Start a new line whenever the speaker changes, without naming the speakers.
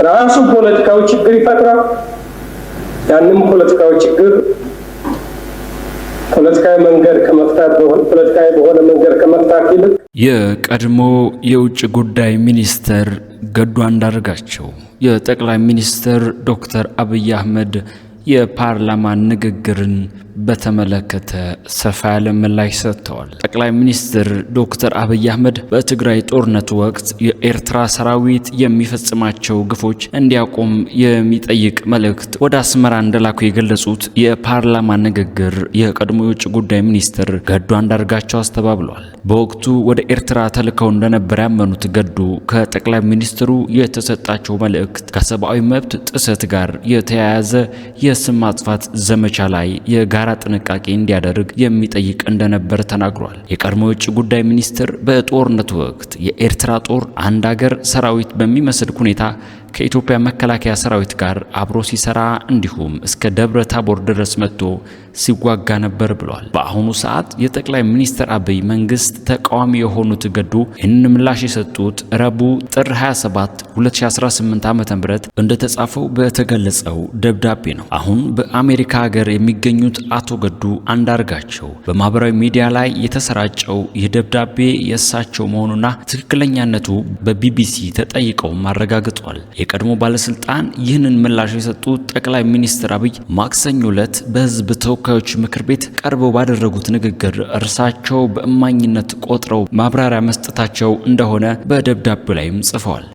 ራሱ ፖለቲካዊ ችግር ይፈጥራል። ያንም ፖለቲካዊ ችግር ፖለቲካዊ በሆነ መንገድ ከመፍታት ይልቅ
የቀድሞ የውጭ ጉዳይ ሚኒስትር ገዱ አንዳርጋቸው የጠቅላይ ሚኒስትር ዶክተር አብይ አህመድ የፓርላማ ንግግርን በተመለከተ ሰፋ ያለ ምላሽ ሰጥተዋል። ጠቅላይ ሚኒስትር ዶክተር አብይ አህመድ በትግራይ ጦርነት ወቅት የኤርትራ ሰራዊት የሚፈጽማቸው ግፎች እንዲያቆም የሚጠይቅ መልእክት ወደ አስመራ እንደላኩ የገለጹት የፓርላማ ንግግር የቀድሞ የውጭ ጉዳይ ሚኒስትር ገዱ አንዳርጋቸው አስተባብለዋል። በወቅቱ ወደ ኤርትራ ተልከው እንደነበር ያመኑት ገዱ ከጠቅላይ ሚኒስትሩ የተሰጣቸው መልእክት ከሰብአዊ መብት ጥሰት ጋር የተያያዘ የስም ማጥፋት ዘመቻ ላይ የጋራ ጥንቃቄ እንዲያደርግ የሚጠይቅ እንደነበር ተናግሯል። የቀድሞ የውጭ ጉዳይ ሚኒስትር በጦርነቱ ወቅት የኤርትራ ጦር አንድ አገር ሰራዊት በሚመስል ሁኔታ ከኢትዮጵያ መከላከያ ሰራዊት ጋር አብሮ ሲሰራ እንዲሁም እስከ ደብረ ታቦር ድረስ መጥቶ ሲዋጋ ነበር ብሏል። በአሁኑ ሰዓት የጠቅላይ ሚኒስትር አብይ መንግስት ተቃዋሚ የሆኑት ገዱ ይህንን ምላሽ የሰጡት ረቡዕ ጥር 27 2018 ዓ.ም እንደተጻፈው በተገለጸው ደብዳቤ ነው። አሁን በአሜሪካ ሀገር የሚገኙት አቶ ገዱ አንዳርጋቸው በማህበራዊ ሚዲያ ላይ የተሰራጨው ይህ ደብዳቤ የእሳቸው መሆኑና ትክክለኛነቱ በቢቢሲ ተጠይቀውም አረጋግጧል። የቀድሞ ባለስልጣን ይህንን ምላሽ የሰጡት ጠቅላይ ሚኒስትር አብይ ማክሰኞ ዕለት በህዝብ ተወካዮች ምክር ቤት ቀርበው ባደረጉት ንግግር እርሳቸው በእማኝነት ቆጥረው ማብራሪያ መስጠታቸው እንደሆነ በደብዳቤው ላይም ጽፈዋል።